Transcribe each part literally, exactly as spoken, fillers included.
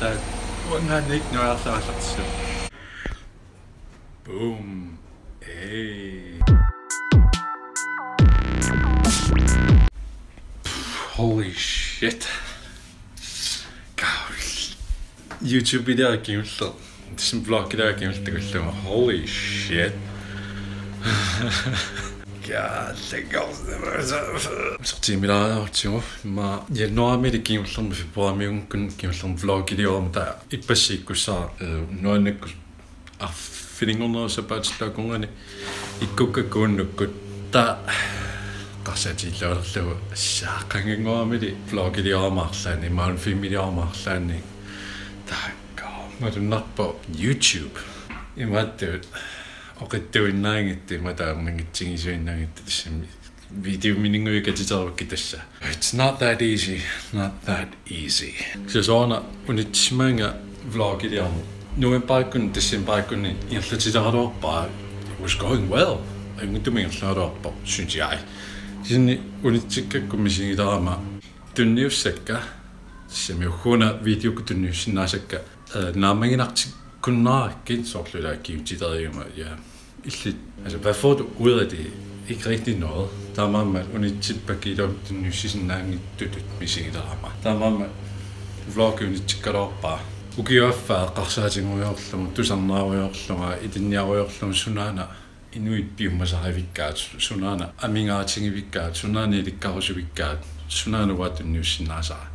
Taava uangaanniit nuiarlaarlartigu. Boom. Hey. Holy shit. Kaul. YouTube-iliara kingulleq. Tassami vlogiliara kingulleq takullunga. Holy shit. Kaul. Sortiimilaartigu. Immaqa januaarimiilli kingullermi februaarimiunngikkuni kingullermi vlogiliorama taava ippassaq ikkussavara, eh, nuannakkut arfininngornerup sapaatip akunneri ikkukkakku unnukkut. Taava eqqarsaatigilluarlugu saaqanngannguamili vlogiliorama arlaanni, imaluunniit filmiliorama arlaanni. Taakku malunnarpoq YouTube. Imaattut oqitsuinnaanngitsut, imaattumik ajornanngitsunngisaannanngitsut tassami videomininnguit katiterukkit tassa. It's not that easy, not that easy. Kisianni soorunami unitsisimaannga vlogiliorneq. Novembarikkut, decembarikkut ingerlatilerallarpara. It was going well. Ajunngitsumik ingerlagaluarpoq, synes jeg. Kisianni unitsikkakku misigilerama tunniussakka, tassami ugguuna videokkut tunniussinnaasakka, eh, naammaginartikkunnarakkit soorlu ilaa kigutilerigama, ja. Illit, altså, hvad får du ud af det? Ikke rigtig noget. Taamaammat unitsippakka iluamik tunniussisinnaanngitsutut misigilerama. Taamaammat vlogi unitsikkaluarpara. Ukioq affaa eqqarsaatigerujoorlunga, tusarnaarujoorlunga, ilinniarujoorlunga sunaana inuit piumasarivikkaat, sunaana amigaatigivikkaat, sunaana ilikkarusuvikkaat, sunaana uanga tunniussinnaasara.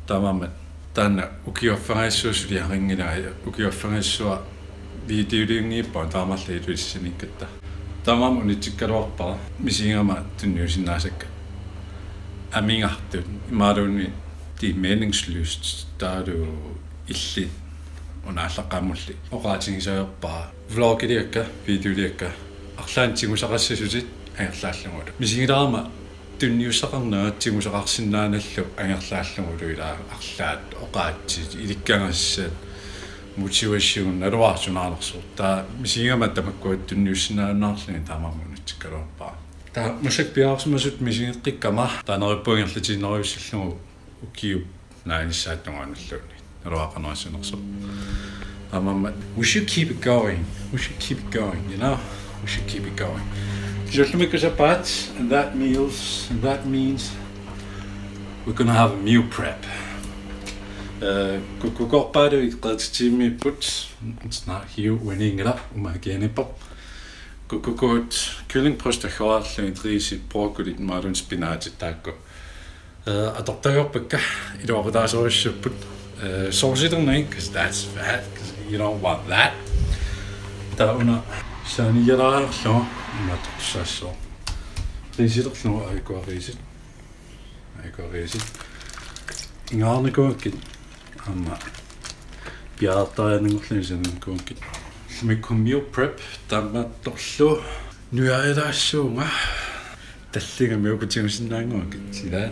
Taamaammat taanna ukioq affangajassua suliarinngilanga, ukioq affangajassua videoliunngippunga taamaallaat Ilulissaniikkatta. Taamaammat unitsikkaluarpara misigigama tunniussinnaasakka amigartut imaluunniit det er meningsløst, taavalu illit una aallaqqaammulli oqaatigisariaqarpara vlogiliakka, videoliakka arlaannik tigusaqassasutit angerlaallugulu. Misigilerama tunniussaqarnanga tigusaqarsinnaanallu angerlaallugulu, ilaa arlaat oqaatsit, ilikkagassat, motivation, naluara sunaanersoq. Taava misigigama tamakkua tunniussinnaajunnaarlugit taamaammat unitsikkaluarpara. Taava massakkut piareersimasutut misigeqqikkama, taava neriuppunga ingerlatiinnarujussuullugu ukiup naanissaata tungaanulluunniit. Naluara qanoq issanersoq. Taamaammat, we should keep it going. We should keep it going, you know? We should keep it going. Kisianni ullumikkut sapaat, and that means, and that means we're gonna have a meal prep. Eh, kukkukoorpaaluit qerititsivimmiipput, it's not here, uaniinngilaq, umakianipoq. Kukkukoot kyllingbrystit agguarlugit, riisit, broccolit imaluunniit spinatit taakku. Eh, atortagorpakka, iluaqutaasorujussuupput. Eh, saucilerneq, 'cause that's fat, 'cause you don't want that. Taava una saanialaariarlugu imaattoqassooq. Riisilerlugu, aajuku riisit. Aajuku riisit. Ingaarnikuuakkit aamma piareertariaannanngorlugit sanaarnikuuakkit. Ullumikkut meal prep taamaattorlu nuiarilaassuunga. Tallimat uku tigusinnaannguakkit, sila.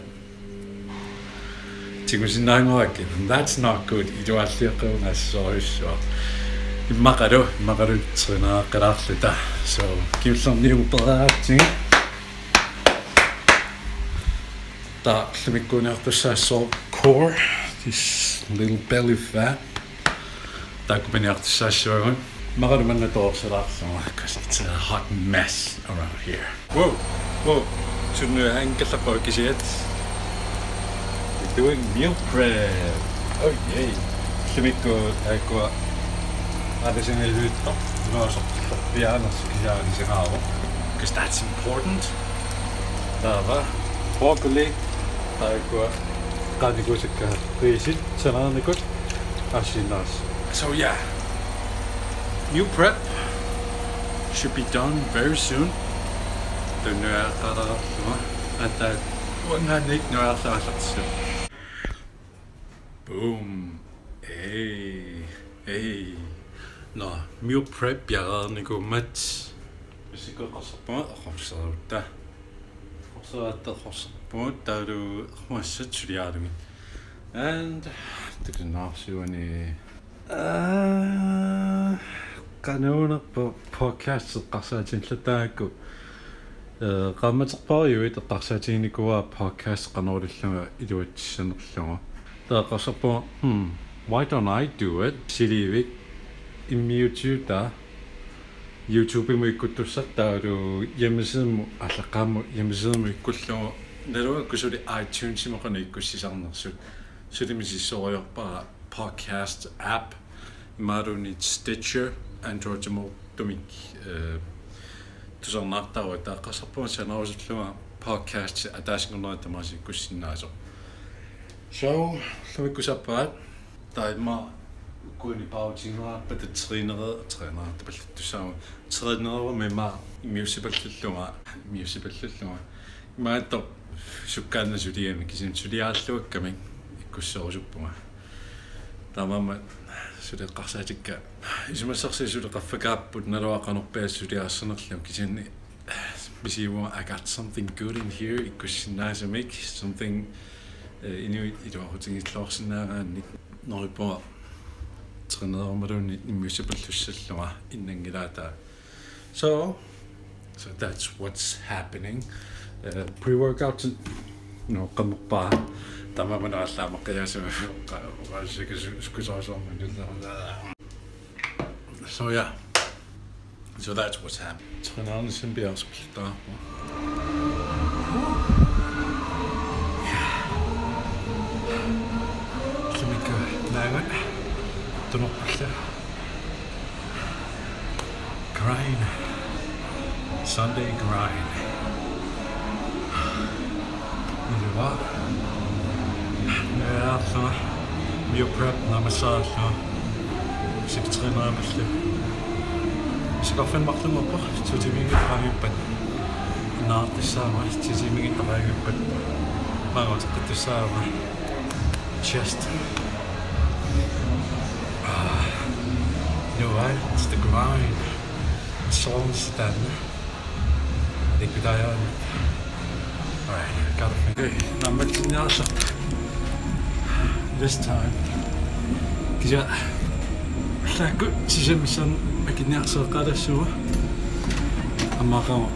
Tigusinnaannguakkit. That's not good. Iluaalliaqqagunga assorujussuaq. Immaqalu, immaqalu trinaaqqalaarluta. So, kingullerni uku pereeraatsigit. Taava ullumikkuuniartussaassooq core, this little belly fat. Taakku piniartussaassavagut. Immaqalu manna torersalaarlunga, 'cause it's a hot mess around here. Wow, wow. Sunnu ankallarpaa kisiat. We're doing meal prep. Oh yay. Ullumikkut aajuku aalisagaliuttoq. Iluasorpiaanersoq kisiat aalisagarput. 'Cause that's important. Taava broccoli. Aajuku qaanikuusakka riisit sanaarnikut. Assiinnaas. So yeah, meal prep should be done very soon. Tunniaqalaarlunga. Atta uangaanniit nuiarlaarlartigu. Boom. Hey. Hey. Nå, meal prep piareernikuummat. Massakkut eqqarsarpunga eqqarsarutta. Eqqarsaratta eqqarsarpunga taavalu eqqaamasassat suliaralugit. And takusinnaarsiuani. Ah, qanoruna po-, podcast eqqarsaatigilluta taakku. Eh, qaammaterpaajuit eqqarsaatiginikuuara podcast qanoq ilillunga iluatsissanerlugu. Taava eqqarsarpunga, hmm, Why don't I do it? Siliivik immiutiutaa YouTube-imut ikkuttussartaalu hjemmesidemut allaqqaammut hjemmesidemut ikkullugu naluakku suli iTunes-imi qanoq ikkussisarnersut. Suli misissorujoorpara podcast app imaluunniit Stitcher Android-imoortumik, eh, tusarnaartarutta eqqarsarpunga sanarusullunga podcast ataasinngornerit tamaasa ikkussinnaasoq. So, ullumikkut sapaat taama ukkuini pausinnguarpat trænerit trænerit tapallattussaammat trænerit immaqa immiussipallullunga immiussipallullunga imaattoq sukkaannaq suliami kisianni suliaralluakkami ikkussorusuppunga. Taamaammat suli eqqarsaatikka isumassarsiat suli qaffakaapput naluara qanorpiaq suliarissanerlugu kisianni misiuunga I got something good in here ikkussinnaasumik something, eh, inuit iluaqutigilluarsinnaagaannik neriuppunga trænerumaluunniit immiussipallussallunga innanngilaataa. So, so that's what's happening. Uh, pre-workout, no, qamuppaa. Taamaammat allaamaqqiaasuma. Qa-, qa-, siku-, su-, sukusaasuarma nulla. So, yeah. So that's what's happening. Trænerissamik piareersorluttaarpoq. Ullumikkut naangut tunorpallu. Grind. Sunday grind. Ilua. Naarlunga. Meal prep naammassaarlunga. Siktrinaapallu. Sikorfin marlunngorpoq. Tutimiinngitsoq qaangiuppat. Naartussaama. Tutimiinngitsoq qaangiuppat. Maangateqqittussaama. Just. Ah, you know what? It's the grind. It's all in the stand. Liquid iron. Alright, gotta finish. Okay, naammatsinniarsarpoq. This time. Kisianni. Taakku sisamat missaanni makinniarsareqqaalassua. Aamma aqagu.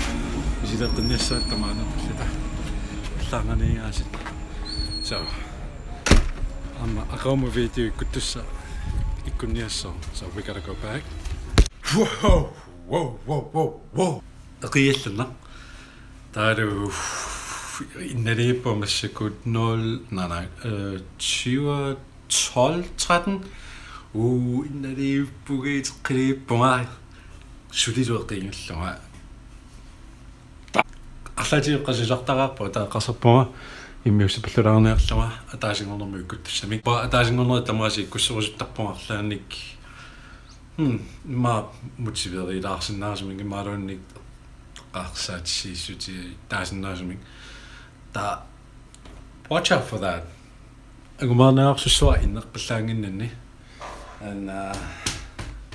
Isileqqinniassaat tamaana. Allaanganiigaasut. So. Aamma aqagumut video ikkuttussaq ikkunniassaaq. So we gotta go back. Wow, wow, wow, wow, wow. Eqiallannaq. Taavalu innaliippunga massakkut nul, nej, nej, øh, tyve, tolv, tretten. Uh, innaliippunga, eqiallippunga. Sulilu eqiallunga. Arlaatigut qasusaartaraarpara taava eqqarsarpunga immiussipallulaarniarlunga ataasinngornermut ikkuttussamik. Pa ataasinngornerit tamaasa ikkussorusuttarpunga arlaannik. Hmm, immaqa motiverilaarsinnaasumik imaluunniit eqqarsaatissiissutitaasinnaasumik. Taava watch out for that. Angumaarniarsussua innerpallaannginnanni. And, uh,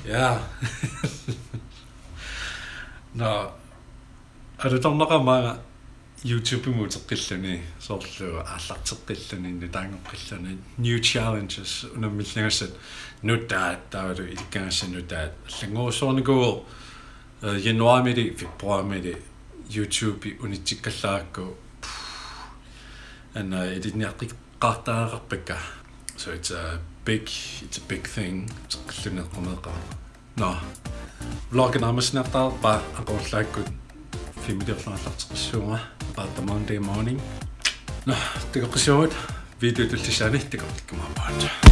yeah. No, alutornaqaaq maanga YouTube-imut uteqqilluni, soorlu aallarteqqilluni, nutaanngoqqilluni, new challenges, unammillagassat, nutaat, taavalu ilikkagassat nutaat, allanngorussuarnikuuvoq, øh, januarimili, februarimili, YouTube-i unitsikkallarakku, and, uh, ilinniaqqiqqaartariaqarpakka. So it's a big, it's a big thing, uteqqilluni eqqumeeqaaq. Nå. Vloggi naammassineqartarpaa aqullaakkut filmiliorluartarteqqissuunga about the Monday morning. Nå, takoqqissaagut video tullissaani takoqqikkumaarpaat.